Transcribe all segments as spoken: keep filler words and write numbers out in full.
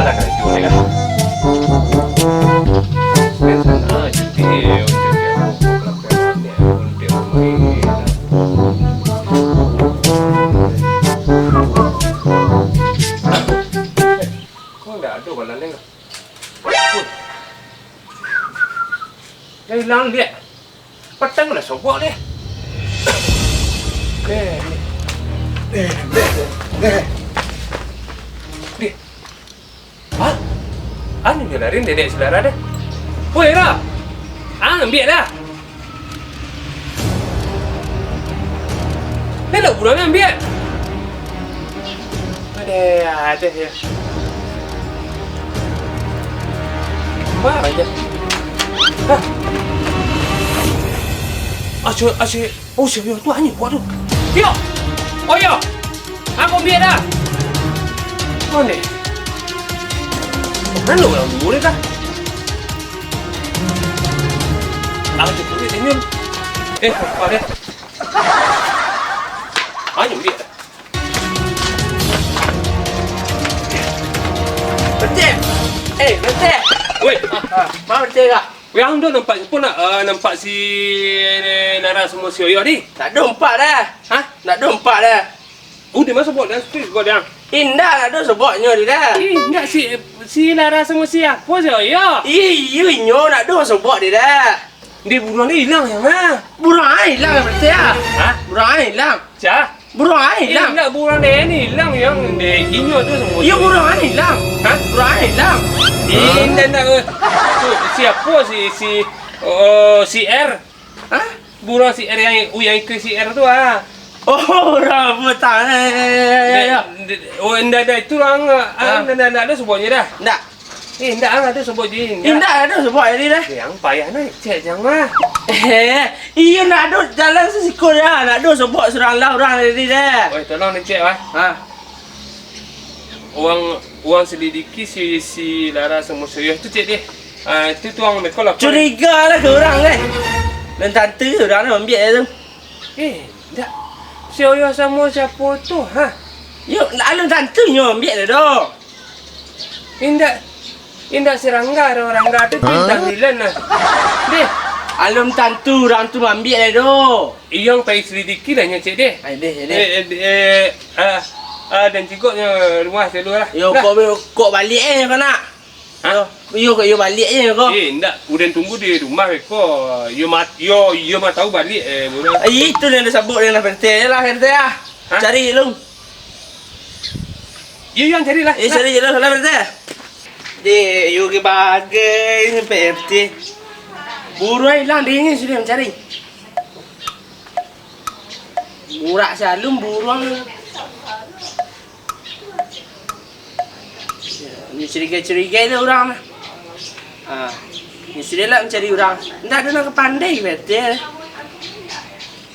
Lah karajo ni lah. Kan sana cuti, untuk dia, untuk dia, untuk dia main. Kok ndak ado balan ni? Dah ilang, Diak. Patang lah sobok, Diak. Eh, eh, eh, eh. Diak. Hah? Anu nyo larin dedek si Lara deh. Woi, Ra! Ah, ambiak dah! Dah lah buruan ambiak! Adeh, adeh yo. Mah aja. Hah? Asyik, asyik. Oh, siapa tu anjing buat tu? Yo! Oh, yo! Aku ambiak dah! Mana? Mana orang dulu ni kah? Aku cakap dia senyum. Eh, apa dia? Anjing dia. Bencik! Eh, Bencik! Woi! Ah, ah, ma Bencik kah? Weh, ang tu nampak siapa nak, ah, nampak si, eh, Nara samo si Oyoh ni? Tak ado nampak dah. Hah? Tak ado nampak dah. Oh, di ma sobok dah? Street sobok dah. Indak, tak ado soboknyo di dah. Eh, indak si, si Nara samo si apo si Oyoh? Iyo, inyo tak ado sobok di dah. Di buruang ni ilang yang ah. Buruang ah ilang berarti ah. Hah? Buruang ah ilang. Cah? Buruang ah ilang. Indak, buruang dek ni ilang yang dek inyo tu samo. Iyo, buruang ah ilang. Hah? Buruang ah ilang. Indak, indak. Tu, siapa si, si, oh, si R? Hah? Buruang si R yang, yang ikut si R tu ah. Oh, urang buta. Ya, ya, ya, ya. Dek, dek, oh, indak, indak, itu urang, ah, ah, indak, indak, indak ado soboknyo dah. Indak. Eh, indak, ang ado sobok je, indak. Indak ado sobok tadi dah. Eh, ang payah nah, cek jang lah. Eh, iyo, ndak ado jalan sasiko dah. Ndak ado sobok surang lah urang tadi dah. Oi, tolong dicek, wah. Ha. Uang, uang selidiki si, si Lara samo si Oyoh tu, cek deh. Ah, itu tu ang neko lah. Curiga lah ke urang, kan? Alun tantu urang tu ambiak tu. Eh, ndak. Si Oyoh samo siapo tu, ha? Yo, ndak alun tantu nyo ambiak dah doh. Indak, indak si Rangga doh, Rangga tu bintang villain lah. Deh. Alun tantu urang tu maambiak lai doh. Iyo, ang pai selidiki lah nyo, cek deh. Ai, deh, ai, deh. Eh, eh, eh, ah, ah, dan cigoknyo rumah selalu lah. Yo, lah. Kok, kok baliak eh, kau nak? Hah? Yo, yo, kok yo baliak je, kok. Eh, indak. Udah tunggu di rumah, kok. Yo mat-, yo, yo mah tahu baliak, eh, budak. Eh, itu yang disebut dengan P R T lah, P R T ah. Hah? Cari lu. Yo, yo, cari lah. Eh, lah. Cari je lah, lah, P R T. Dek, yo ke bagai ni P R T. Buruan ilang, dingin sudah mencari. Burak salun buruang. Ni curigai-curigai tu urang nah. Ah, ni sudah lah mencari urang. Ndak ado nan ka pandai, betul.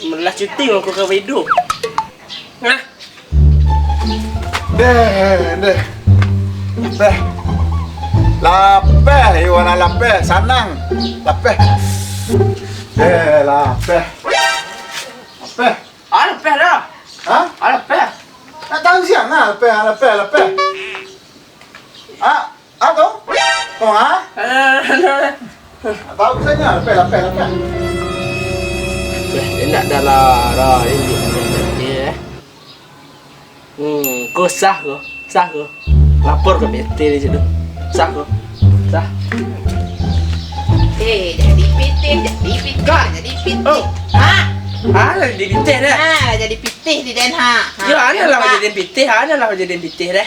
Melah cuti mako ka hidup. Nah. Deh, deh. Deh. Lapeh, iwan lapeh, sanang. Lapeh. Deh, lapeh. Lapeh. Ah, lapeh dah. Hah? Ah, lapeh. Nak tahu siang ah, lapeh, lapeh, lapeh. Ah, ah tu? Oh, ha? Alah, alah, alah. Tahu saja, lapeh, lapeh, lapeh. Eh, enak dah lah, dah, ini, ini, ini, eh. Hmm, ko sah ko, sah ko. Lapor ka P R T dek situ. Sah ko. Sah. Eh, jadi pitih, jadi pitih, jadi pitih. Oh. Ha? Ah, lah jadi pitih dah. Ah, lah jadi pitih di Den ha. Ha, yo, analah jadi pitih, analah jadi pitih dah.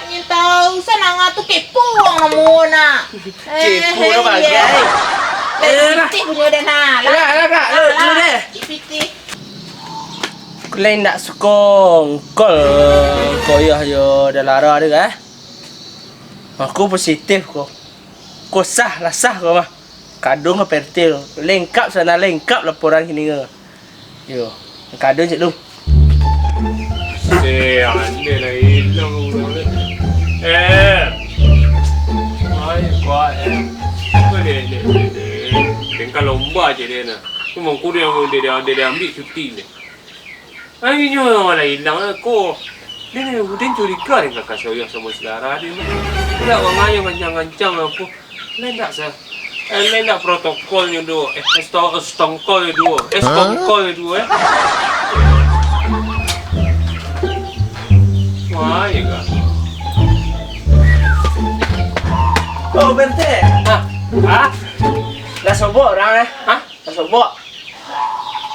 Ingin tahu, sanang tu kepo ang namo nak. Kepo eh, dah bagai. Lah jadi pitih punyo Den ha. Lah, lah, lah, lah, lah, lah. Jadi pitih. Aku lai ndak suko ngkol koyah jo Dalara tu, eh. Aku positif ko. Ko sah lah sah ko mah. Kadung ka P R T tu. Lengkap sana, lengkap laporan kini ko. Yo, kadung cek tu. Eh, ande lah ilang urang ni. Eh. Ai, kuat, eh. Apa dia, dia, dia, dia? Tengkal lomba je dia nah. Tu mangko dia, dia, dia, dia ambil cuti dia. Ai, nyo lah ilang lah ko. Den, den curiga den ka kaso yo samo si Lara den. Indak, urang ayo gancang-gancang apo. Lai indak sa-, eh, lai indak protokolnyo duo. Eh, esto-, estongkolnyo duo. Estongkolnyo duo, eh. Wah, iyo ka. Oh, Bente. Hah? Hah? Lah sobok urang, eh? Hah? Lah sobok.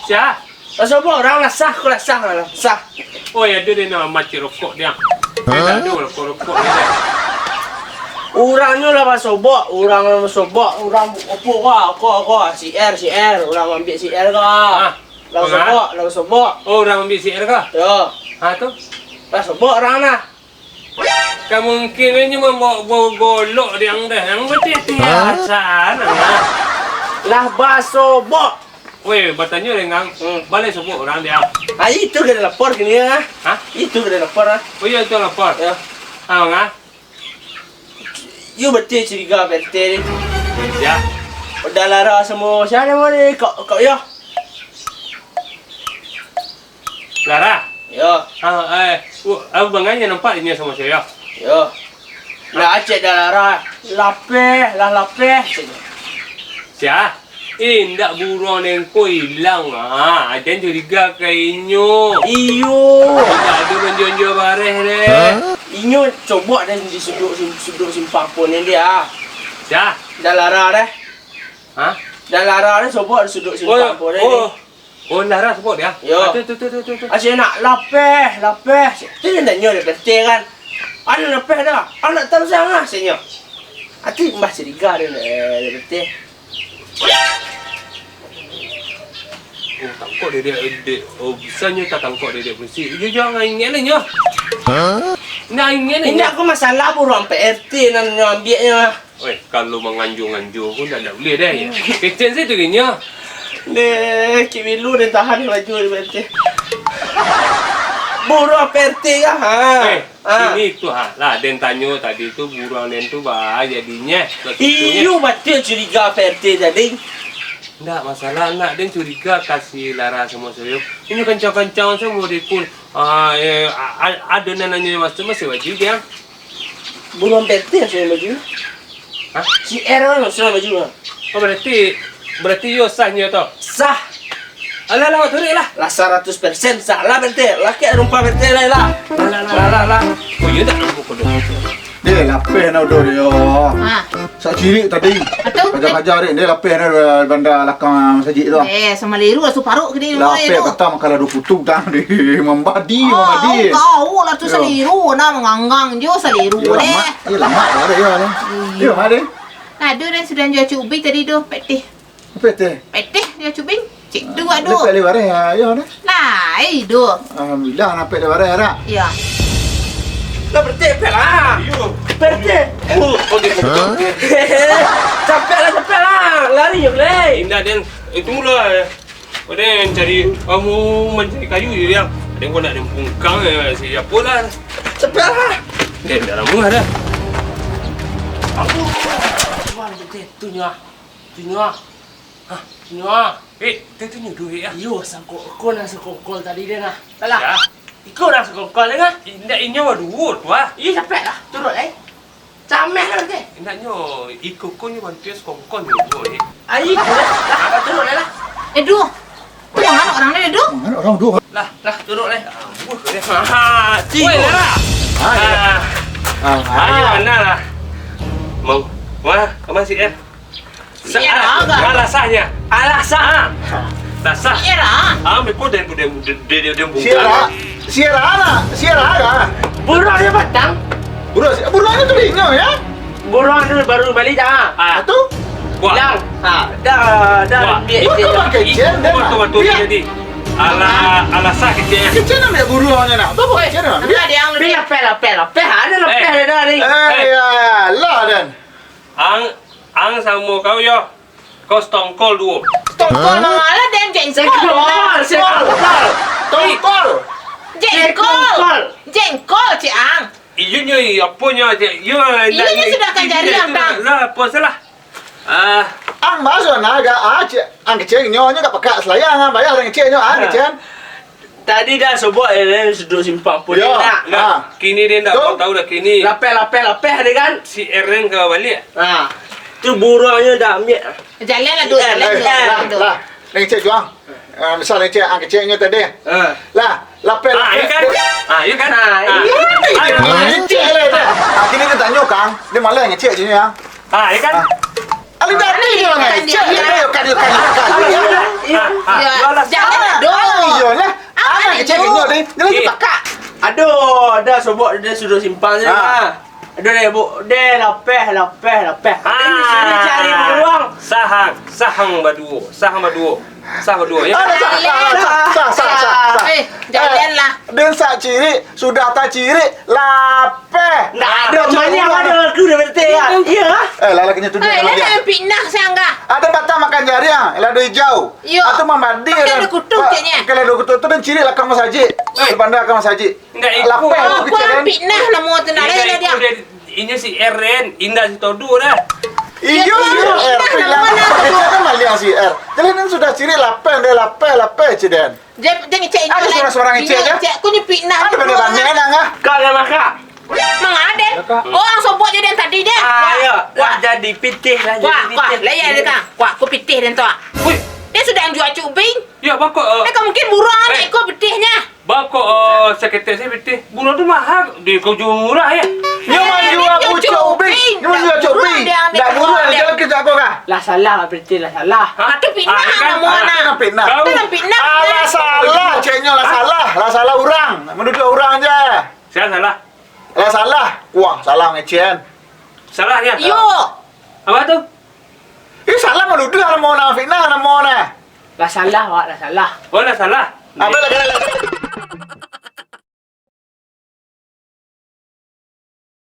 Sia? Lah sobok urang lah sah, ko lah sah lah, sah. Oh, iyo, ado den nan mamacik rokok den. Hah? Ado rokok-rokok den. Urangnyo lah basobok, urang lah basobok, urang apo ko, ko, ko, C R, C R, urang ambiak C R ko. Ah, lah basobok, lah basobok. Oh, urang ambiak C R ko? Yo. Ha, tu? Lah sobok urang lah. Kamungkinannyo mambaok bau golok diang deh. Nan batitiasan, ah. Lah basobok. Weh, batanyo deh, Ngang. Hmm. Baleh sobok urang diang. Ah, itu ka dilapor kini, ah. Hah? Itu ka dilapor, ah. Oh, iyo, itu lapor. Yo. Ah, Ngang. Yo, batua curiga Pak R T ni. Sia? Udah Lara samo sia namo ni? Kok, kok yo? Lara? Yo. Ah, eh, uh, abang aja nampak inyo samo sia. Yo. Lah, acek dah Lara. Lapeh, lah lapeh. Sia? Eh, indak, buruang den ko ilang. Ah, aden curiga ka inyo. Iyo. Indak ado manjual-jual bareh deh. Hah? Inyo cobok den di suduk sim-, suduk simpang pun ni dia. Sia? Dah Lara deh. Hah? Dah Lara deh, cobok di suduk simpang pun ni. Oh, oh. Oh, Lara sebut dia? Yo. Ah, tu, tu, tu, tu, tu, tu. Asyik nak lapeh, lapeh. Tu yang tanyo dek P R T kan. Ado lapeh dah. Anak tahu sangat, sinyo. Ati mah curiga dia, eh, dek P R T. Oh, tangkok dek, dek, dek. Oh, bisanyo tatangkok dek, dek polisi. Iyo, jangan ingat lah nyo. Hah? Nak ingat lah nyo. Indak ko masalah buruang P R T nan nyo ambiaknyo. Oi, kalau manganjua-nganjua pun ndak, ndak buliah deh, ya. Kecen sajo dirinya. Deh, Cik Milu den tahan laju di P R T. Buruang P R T kah? Ha. Eh, ha. Sini tu, ha. Lah, den tanyo tadi tu, buruang den tu, ba, jadinyo. Iyo, batua curiga P R T tadi. Ndak masalah, ndak, den curiga ka si Lara samo Soyo. Inyo kancang-kancang samo dikul. Ah, eh, a-, a-, ado nan nanyo maso-maso baju dia. Buruang P R T maso baju. Hah? Si R kan maso baju. Oh, berarti, berarti iyo sahnyo tu? Sah. Alah, lah, turuik lah. Lah, saratus persen sah lah, P R T. Lah, kek rumpah P R T lah, lah. Alah, lah. Lah, lah, lah. Oh, iyo dak, rumpah kodo. Deh, lapeh nak udah dia. Ha. Sak cirik tadi. Atu? Kaja-kaja dek, dek lapeh dah banda lakang masajik tu. Eh, sama liru lah suparuk ke dia. Lapeh patah makan lah dua putu tang deh. Mambadi, mambadi. Kau lah tu saliru, nah manganggang jo saliru deh. Iyo, lamak. Iyo, lamak lah deh, iyo lah. Iyo, mah deh. Aduh, dan sudah jual cubi tadi tu, P T. Apa teh? P T jual cubi. Cik tu, aduh. Dia pek lebar eh, ayo dah. Lah, eh, doh. Alhamdulillah, nak pek lebar eh, dah. Ya. Lah, bertek pek lah. Iyo. Bertek. Oh, oh, dia. Hah? Capek lah, capek lah. Lari je, Blay. Indah, den. Itu mula, eh. Kau den cari, kamu mencari kayu je, dia. Ada kau nak den pungkang, eh, si apa lah. Capek lah. Den, dah lama dah. Aku. Wah, bertek. Tu nyo. Tu nyo. Hah, nyo. Eh, tu, tu nyo duit ah. Iyo, sangkok, ko nan sakongkol tadi deh nah. Alah. Ya. Iko nan sakongkol deh nah. Indak, inyo duo tu ah. Iyo, capek lah. Turut, eh. Cameh lah nanti. Indak nyo, iko ko nyo bantu sakongkol nyo duo, eh. Ayo, lah, turut lah. Eh, duo. Tu mangan urang ni, duo. Mangan urang duo. Lah, lah, turut lah. Wah, deh. Ha, tigo. Woi, lah. Ah, iya. Ah, ah. Ayo, mana lah. Mau, wah, kamu sih, eh. Sa-, Sierra ah, ka? Alah sahnya. Alah sah. Ah. Lah sah. Sierra. Ah, meko den, den, den, den, den bungkam. Sierra. Sierra lah. Sierra lah. Buruang dia batang. Buruang, buruang itu dinyo ya? Buruang tu baru balik dah. Ah. Ah, tu? Wah. Hilang. Ah, dah, dah. Wah. Dia, dia, dia. Betul, betul, betul, dia. Jadi. Alah, alah sah kecil. Kecil nak ambil buruangnya nak. Apa kecil nak ambil? Dia yang lebih lapeh, lapeh, lapeh. Ada lapeh dah ni. Eh, ya, lah dan. Ang, ang samo kau yo. Kau stongkol duo. Stongkol. Hah? Alah, den jengkol. Jengkol, jengkol. Stongkol. Jengkol. Jengkol. Jengkol, Cik Ang. Iyo nyo, iyo apo nyo, Cik? Iyo, iyo nyo sudah kan jari, Bang. Lah, apo salah? Ah. Ang baso nah, agak, ah, Cik Ang kecil nyo, nyo agak pakak selayang, ah, bayar den kecil nyo, ah, kecil. Tadi dah sobok Eren suduik simpang pun Yo, nak. Nah, ha. Kini dia ndak Tu. Mau tahu dah kini. Lapeh, lapeh, lapeh dia kan. Si Eren ka baliak. Ha. Tu buruangnyo dah ambiak. Jalan lah tu, Si Eren, jalan tu, lah, jalan tu. Lah. Lengcek juang. Ah, misal lengcek, ah, keceknyo tadi. Ha. Lah, lapeh, Ah, lapeh. Iya kan? Ah, iya kan? Ah, Ah. iya. Ah, iya. Lengcek lah dah. Ah, kini dia tanyo, Kang. Dia malah ngecek je, ya. Ah, iya kan? Ah. Alih tadi dia Kan ngecek dia. Dia kan, dia kan, dia kan. Iya. Ah, Ya, ah. Iyalah. Jangan Ah, doh. Iyalah. Ah, Anak kecek inyo. Inyo ni. Dia lagi Eh. pakak. Aduh, dah sobok dia suduik simpang je Ah. lah. Aduh, deh, bu, deh, lapeh, lapeh, lapeh. Ini Ah. sudah cari buruang. Sahang, sahang baduo, sahang baduo, sahang baduo, ya. Ah, dah, sah, sah, sah, sah, sah, sah, sah. Eh, jalan lah. Eh, den sak cirik, sudah tacirik, lapeh. Ndak ada, Macam mana manyang ada. Aku dah berhenti, ya. Iya. Eh, lah, lah, kena tu dia Eh, lah, dia. Ada fitnah sanggah. Ada batang makan jariang, lah ada hijau. Iyo. Atau mambadi Pakai dan ada kutu, ba-, caknya. Kalau ada kutu tu dan cirik lah ka masajik. Eh. Depan dah ka masajik. Indak Lapeh ikut. Aku kecil, kan? Fitnah namo tu, nak Indak ada ikut dia. Dia. Inyo si Eren, indak si Todu dah. Iyo, Iyo, si Eren. Eren. Fitnah, Eren. Nama nak Eren tu? Kan maliang si Er. Jadi, nan sudah cirik lapeh, dia lapeh, lapeh, ciden. Dia, dia ngecek Ada inyo, seorang-seorang Eren. Ngecek, Inyo ya? Ngecek, aku ni fitnah Ada ni, banyak-banyak, gua. Nang, ah. Kak, dah makan. Mang Aden. Ya, Kak. Orang sobok je den tadi, den. Ah, Wah, ya. Wah, wah. Jadi pitih lah, Wah, jadi wah, pitih. Lah, ya, dia kan. Wah, aku pitih den tu, ah. Wih. Dia sudah anjua Cuk Bing. Ya, bakok, eh. Eh, kau mungkin buruang Eh. nak ikut pitihnya. Bako, eh, saketek sajo pitih. Buruang tu maha, di kau jua murah, ya? Nyo manjua pucuk ubin. Nyo manjua pucuk ubin. Ndak buruang, jalan ka jago kah? Lah salah, pitih lah salah. Ha? Atu pitnah Ah, kan? namo Ah, anak. Kan pitnah. Tahu. Kan pitnah. Alah salah, ceknyo lah salah. Lah salah urang. Manuduah urang je. Sia salah. Lah salah. Wah, salah ngecen. Salah, ya? Iyo. Apa tu? Ih, salah manuduah namo anak, fitnah namo anak. Lah salah, wak, lah salah. Oh, lah salah. Apa lah, lah, lah, lah.